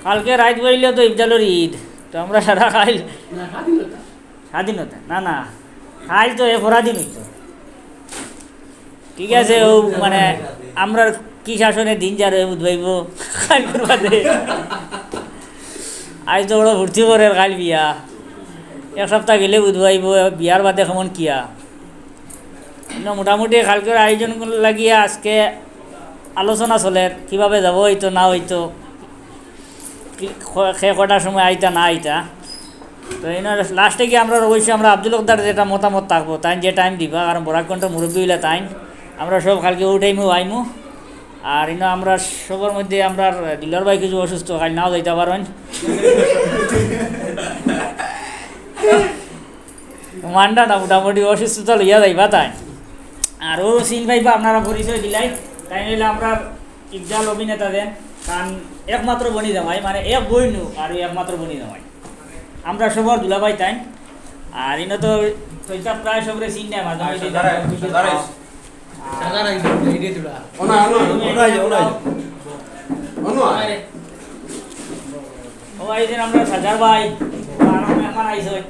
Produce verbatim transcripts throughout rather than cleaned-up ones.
কালকে রাইত বইলে তো ইফজালর ঈদ, তো আমরা সারা কাইল না, স্বাধীনতা। স্বাধীনতা? না, না, কাইল তো এ পরাদিন অইতো। ঠিক আছে, ও মানে আমরার কি শাসনে দিন যার বুঝবাইব কাইল করবাদে। আইজ তো বড় ফুর্তি করের কাইল বিয়া, এক সপ্তাহ গেলে বুঝবাইব বিয়ার বাদে কেমন কিয়া। না, মোটামুটি কালকের আয়োজন লাগিয়া আজকে আলোচনা চলের, কিভাবে যাব অইতো না অইতো, কি, ক-, কে কটার সময় আইতা না আইতা। তো এই লাস্টে গিয়া আমরা অবশ্যই আমরা আব্দুল হকদার যেটা মতামত থাকবো, তাই যে টাইম দিবা, কারণ বরাক কণ্ঠ মুরব্বী অইলা তাই, আমরা সব কালকে উঠাইমু আইমু। আর ইনো আমরা সবার মধ্যে আমরা দিলর ভাই কিছু অসুস্থ, কাল নাও যাইতা পারইন। মান্ডা না মোটামুটি অসুস্থতা লইয়া যাইবা তাই। আর ও সিন ভাইবা আপনারা পরিচয় দিলাই, তাই নিলে আমরা ইফজাল অভিনেতা দেন, কারণ একমাত্র বনি জামাই, মানে এক বইনু আর ওই একমাত্র বনি জামাই। আমরা সবার দুলাভাই তাই। আর ইনো তো তৈতা প্রায় সবরে সিন নেয় মাঝে মাঝে। সাজার আইস, সাজার আইস। সাজার আইস, এই রে তোরা। ওনা, ওনা, ওনা আইও, ওনা আইও। ওনা আইও। ও আইছেন আমরা সাজার ভাই, আর আমরা মেহমান আইছেন।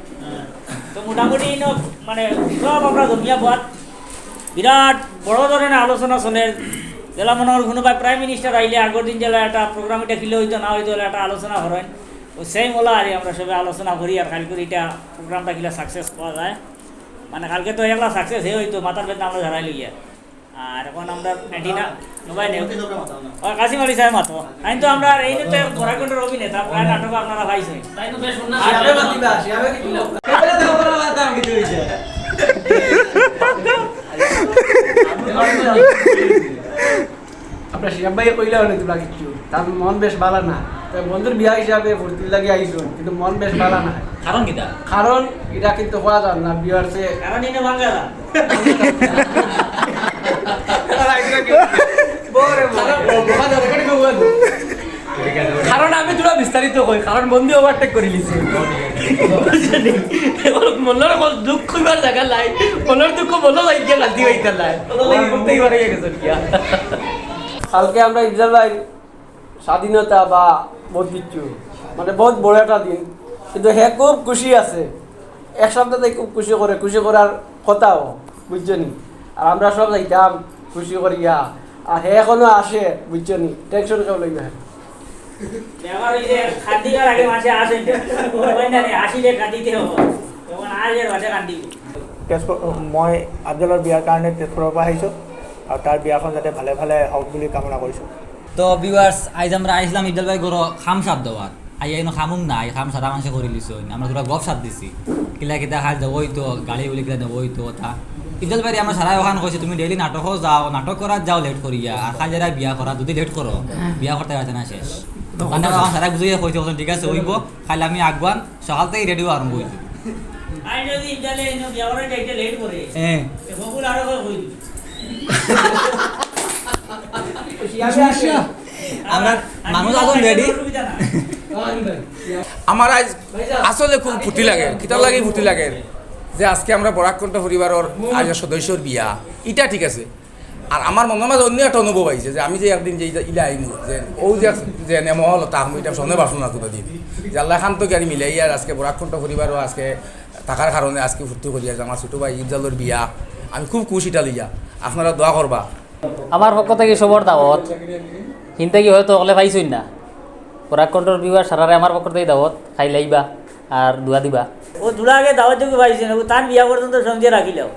তো মোটামুটি ইনো মানে সব আমরা জমিয়া বাদ বিরাট বড় ধরনের আলোচনা চলের। যেলা মনে হয় কোনো ভাই প্রাইম মিনিস্টার আইলে আগর দিন যেলা একটা প্রোগ্রাম এটা কিলে হইতো না হইতো, একটা আলোচনা করেন। ও সেম ওলা আর আমরা সবাই আলোচনা করি আর কালকে এটা প্রোগ্রামটা কিলা সাকসেস পাওয়া যায়। মানে কালকে তো একলা সাকসেস হে হইতো, মাথার বেদনা আমরা ঝাড়াই লইয়া। আর এখন আমরা ক্যান্টিনা মোবাইল নেই। ও কাশিম আলী সাহেব মাতো। আমি তো আমরা এই নিতে বরাক কণ্ঠর অভিনেতা, প্রায় নাটক আপনারা পাইছেন। তাই তো বেশ উন্নত। আরে বাতি বাস, আরে কি লোক? এবারে তো আমরা বাতাম কিছু হইছে। আপনার শিহাব ভাই কইলা হলে তোমরা কিচ্ছু, তার মন বেশ ভালো না। তো বন্ধুর বিয়া হিসাবে ফুর্তির লাগি আইছো, কিন্তু মন বেশ ভালো না। কারণ কিতা? কারণ এটা কিন্তু হওয়া যায় না, ভিউয়ার্সে। কারণ ইনো ভাঙ্গা না। বড় বড়। কারণ আমি তোরা বিস্তারিত কই, কারণ বন্ধু ওভারটেক করে নিছে। বুঝলি? এখন মনর দুঃখ কইবার জাগা নাই, মনর দুঃখ মনো যাই গিয়া কান্দি হইতে নাই। ওটা লাগি করতেই পারে গেছে গিয়া। কালকে আমরা ইফজাল ভাই স্বাধীনতা বা বহুত কিছু, মানে, বহুত বড় একটা দিন, কিন্তু হে খুব খুশি আছে। এক সপ্তাহ থেকে খুব খুশি করে, খুশি করার কথাও, বুঝছো নি? আর আমরা সব যাইতাম খুশি করিয়া, আর হে এখনো আসে, বুঝছো নি? টেনশন কেউ লইবে না। ব্যাপার হইছে, কান্দিবার আগে মাসে আসে না। ওই না রে, আসিলে কান্দিতে হবে। তখন আসে, মাসে কান্দিব। তেজপুৰ, মই আফজালৰ বিয়াৰ কাৰণে তেজপুৰৰ পৰা আহিছোঁ আৰু তাৰ বিয়াখন যাতে ভালে ভালে হওক বুলি কামনা কৰিছোঁ। তো ভিউয়ার্স, আইজ আমরা আইসলাম ইফজাল ভাই ঘরো খাম সাত দেওয়ার। আইয়া ইনো খামুম নাই, খাম সারা মানষে করি লিছইন। আমরা তোরা গপ সাত দিছি। কিলা কিতা খাইল দেবো হইতো, গাড়ি উলি কিলা দেবো হইতো, কথা। ইফজাল ভাইরে আমরা সারাই ওখান কইছি, "তুমি ডেইলি নাটকও যাও, নাটক করাত যাও লেট করিয়া, আর খাইল যারা বিয়া করা, যদি লেট করো, বিয়া করতে পারতে না শেষ।" দোকানে ওখান সারাই বুঝাইয়া কইছি, "ওখান ঠিক আছে, হইব, খাইল আমি আগুয়ান, সকাল থেকে রেডিও আরম্ভ হইব।" আই যদি ইফজালে ইনো বিয়া করার ডেটে লেট করে, হ্যাঁ। এ বকুল আরো কই কই দিবে। আমরা মানুষ এখন রেডি। আমার আজ আসলে খুব ফুর্তি লাগে, কিতার লাগি ফুর্তি লাগে যে আজকে আমরা বরাক কণ্ঠ পরিবারর আজ সদস্যর বিয়া, এটা ঠিক আছে। আর আমার মনের মাঝে অন্য একটা অনুভব আইছে যে আমি যে একদিন যে ইলা আইমু, যে ও যে, যে নেমহল তাহমু, এটা সামনে বাসু না কোনোদিন। যে আল্লাহ খান তো গাড়ি মিলাই আর আজকে বরাক কণ্ঠ পরিবারও আজকে থাকার কারণে আজকে ফুর্তি করি আর আমার ছোট ভাই ইফজালর বিয়া। আমি খুব খুশি এটা লইয়া, আপনারা দোয়া করবা। আমার পক্ষ থেকে সবর দাওয়াত। হিনতে কি হয়তো অকলে পাইছইন না। বরাক কণ্ঠর ভিউয়ার সারারে আমার পক্ষ থেকে দাওয়াত, খাইলাইবা আর দোয়া দিবা। ও দুলা আগে দাওয়াত যোগ্য পাইছইন না, ও তার বিয়া পর্যন্ত সমঝে রাখিলাও।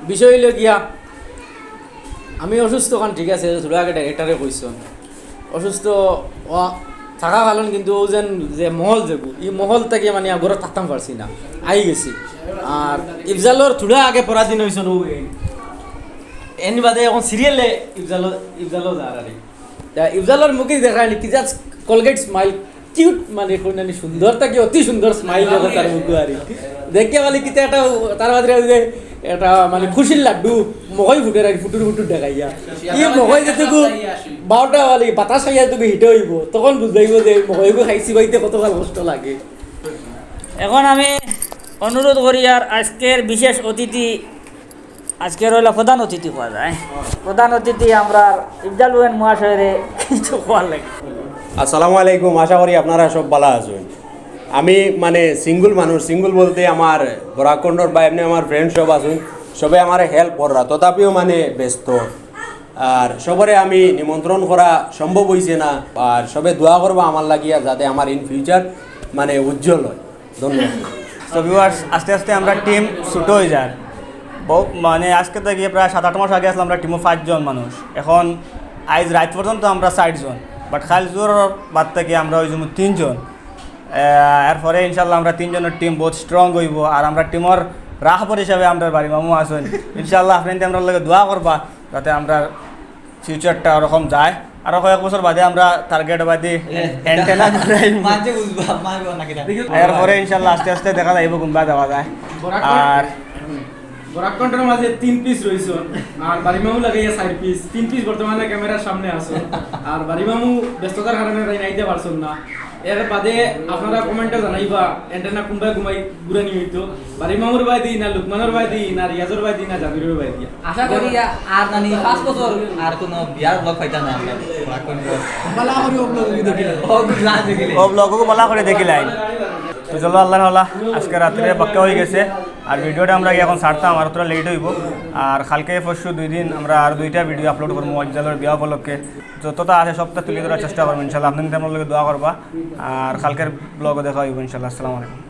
বিষয় হইল গিয়া, আমি অসুস্থ খান ঠিক আছে, দুলা আগে ডাইরেক্টরে কইছইন। অসুস্থ ও থাকা কারণ কিন্তু ও যেন যে মহল যাবো, এই মহল থেকে মানে ঘরে থাকতাম পারছি না, আই গেছি। আর ইফজালর থুড়া আগে পরাদিন হইছইন ও। এনি বাদে এখন সিরিয়ালে ইফজাল, ইফজালও যার আর কি। তা ইফজালর মুখে দেখায়নি কি জাস্ট কলগেট স্মাইল, কিউট মানে কোন জানি সুন্দর থাকি অতি সুন্দর স্মাইল দেখো তার মুখে আর কি। দেখে মানে কিতা একটা তার মাঝে ওই যে একটা মানে খুশির লাড্ডু মগই ফুটের আর কি, ফুটুর ফুটুর দেখাইয়া। এই মগই যেটুকু বারোটা মানে বাতাস খাইয়া যেটুকু হিটে হইব, তখন বুঝাইব যে মগইগু খাইছি বাইতে কতকাল কষ্ট লাগে। এখন আমি অনুরোধ করি আর আজকের বিশেষ অতিথি আজকে রইল প্রধান অতিথি কওয়া যায়। প্রধান অতিথি আমরা ইফজাল হোসেন মহাশয়রে কিছু কওয়ার লাগে। আসসালামু আলাইকুম, আশা করি আপনারা সব ভালা আছইন। আমি মানে সিঙ্গল মানুষ, সিঙ্গল বলতে আমার বরাককন্ডর বা এমনে আমার ফ্রেন্ড সব আছইন, সবে আমারে হেল্প কররা, তথাপিও মানে ব্যস্ত। আর সবরে আমি নিমন্ত্রণ করা সম্ভব অইছে না। আর সবে দোয়া করবা আমার লাগিয়া, যাতে আমার ইন ফিউচার মানে উজ্জ্বল হয়। ধন্যবাদ। তো ভিউয়ার্স, আস্তে আস্তে আমরা টিম ছোট অই যার। মানে আজকে থাকি প্রায় সাত আট মাস আগে আছলাম আমরা টিমো পাঁচজন মানুষ, এখন আইজ রাইত পর্যন্ত আমরা চাইরজন, বাট কাইল জোহরর বাদ থাকি আমরা অইযিমু তিনজন। এরপরে ইনশাল্লাহ আমরা তিনজনর টিম বউত স্ট্রং অইবো। আর আমরা টিমর রাহবর হিসাবে আমরার বাড়ি মামু আছইন। ইনশাল্লাহ আপনাইন্তে আমরার লগে দোয়া করবা, যাতে আমরার ফিউচারটা ওরকম যায়। আরো কয়েক বছর বাদে আমরা টার্গেট বাদে অ্যান্টেনা ঘুরাইমু। মানষে বুঝবা, মানবো না কিতা। এরপরে ইনশাল্লাহ আস্তে আস্তে দেখা যাইবো কুনবা যাওয়া যায়। আর বরাককন্ডর মাঝে তিন পিস রইছইন, আর বাড়ি মামু লাগাইয়া চাইর পিস। তিন পিস বর্তমানে ক্যামেরার সামনে আছইন, আর বাড়ি মামু ব্যস্ততার কারণে তাইন আইতা পারছইন না। এর বাদে আপনারা কমেন্টে জানাইবা অ্যান্টেনা কুনবায় কুনবায় ঘুরানি অইতো, বাড়ি মামুর বায়দি না, লুকমানর বায়দি না, রিয়াজর বায়দি না, জাবিরর বায়দি। আশা করি আর নানি পাঁচ বছর আর কোনো বিয়ার ব্লগ পাইতা না আমরা। বালা করি ও ব্লগ দেখিলে। ও ব্লগ দেখিলে। ও ব্লগ বালা করি দেখিলাইন। তো চলো আল্লাহর হাওলা, আজকে রাত্রে পাক্কা অই গেছে। আর ভিডিওটা আমরা এখন ছাড়তাম, আর থুড়া লেট অইবো। আর কালকে পরশু দুই দিন আমরা আর দুইটা ভিডিও আপলোড করমু আফজালর বিয়া উপলক্ষে। যতটা আছে সবটা তুলি ধরার চেষ্টা করমু ইনশাল্লাহ। আপনাইন্তে আমরার লগে দোয়া করবা। আর কালকের ব্লগো দেখা অইবো ইনশাল্লাহ। আসসালামু আলাইকুম।